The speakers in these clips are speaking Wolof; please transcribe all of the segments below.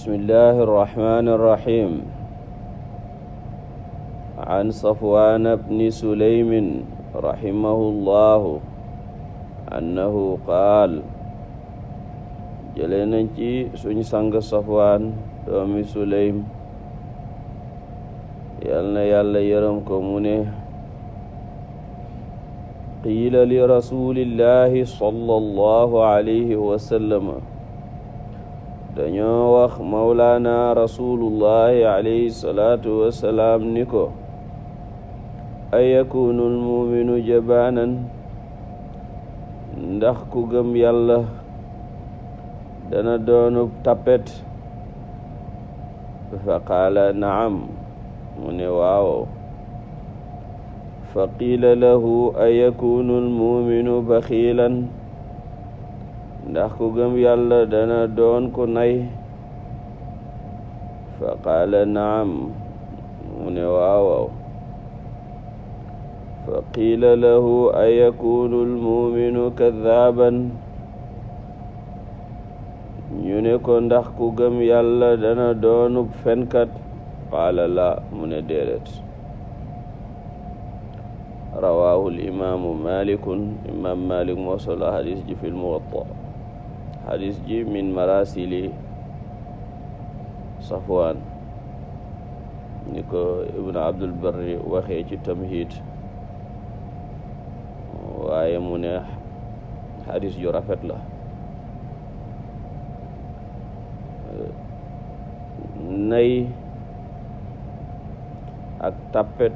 bismillahi irrahmani irrahim an safwan bni sulaymin rahimahullahu annahu qaal jëlee nañ ci suñ sang safwaan doomi sulaym yal na yàlla yërëm ko mu ne qiila li rasulillahi sallallahu alayhi wa sallam dañoo wax mawlaana rasulullahi alayhi salaatu wassalaam ni ko ayakunu almuminu jabaanan ndax ku gëm yàlla dana doonub tappet fa qaala naam mu ne waaw fa qiila lahu ayakunu almuminu baxiilan ndax ku gëm yàlla dana doon ku nay fa qaala naam mu ne waaw fa qiila lahu ayakunu almuminu kadaaban ñu ne ko ndax ku gëm yàlla dana doonub fenkat qaala la mu ne déedéet rawaahu limaamu malikun imaam malik moo solo hadis ji fi lmuwatta hadis ji min marasili safwaan ni ko ibn abdul barri waxee ci tamhid waaye mu ne hadis ju rafet la nay ak tappet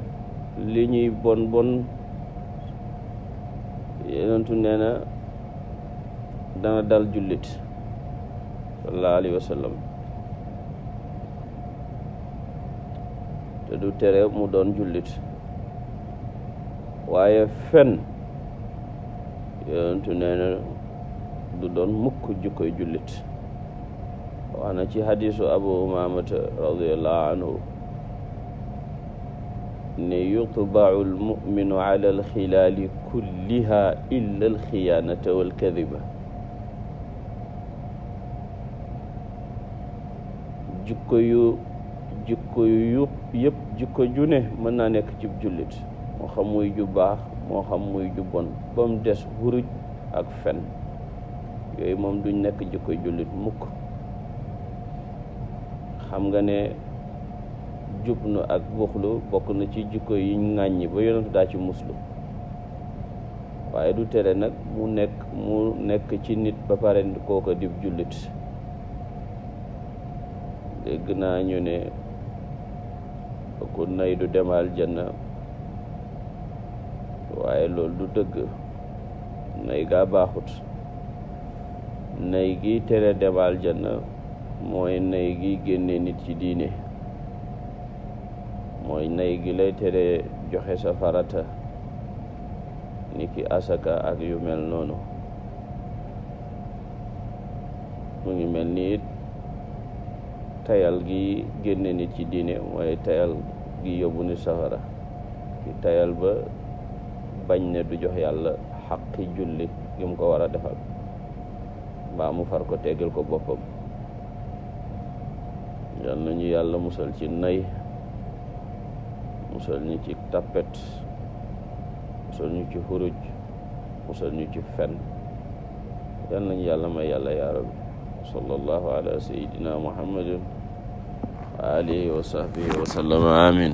li ñuy bon bon yenentu nee na dana dal jullit sallallahu alayhi wa sallam te du tere mu doon jullit waaye fen yenentu nee na du doon mukk jukkoy jullit wax na ci hadisu abu umamata radiallahu anhu ne yutba'u almuminu ala alxilaali kulliha illa alxiyaanata walkadiba jikko yu yëpp jikko ju ne mën naa nekk ci jullit moo xam muy ju baax moo xam muy ju bon ba mu des wuruj ak fen yooyu moom duñ nekk jikko jullit mukk xam nga ne jubnu ak buxlu bokk na ci jikko yi ŋàññi ba yonentu daa ci muslu waaye du tere nag mu nekk ci nit ba pare kooko dib jullit dégg naa ñu ne ku nay du dem aljanna waaye loolu du dëgg nay gaa baaxut nay gi tere dem aljanna mooy nay gi génne nit ci diine mooy nay gi lay tere joxe sa farata niki asaka ak yu mel noonu mu ngi mel ni it tayal gi génne nit ci diine mooy tayal gi yóbbu nit safara ki tayal ba bañ ne du jox yàlla xaqi julli gi mu ko war a defal mbaa mu far ko teggal ko boppam yal nañu yàlla musal ci nay musal ñu ci tappet musal ñu ci xuruj musal ñu ci fen yal nañu yàlla may yàlla yaa rabbi sallallahu ala sayyidina muhammadin wa alihi wa sahbihi wa sallama amin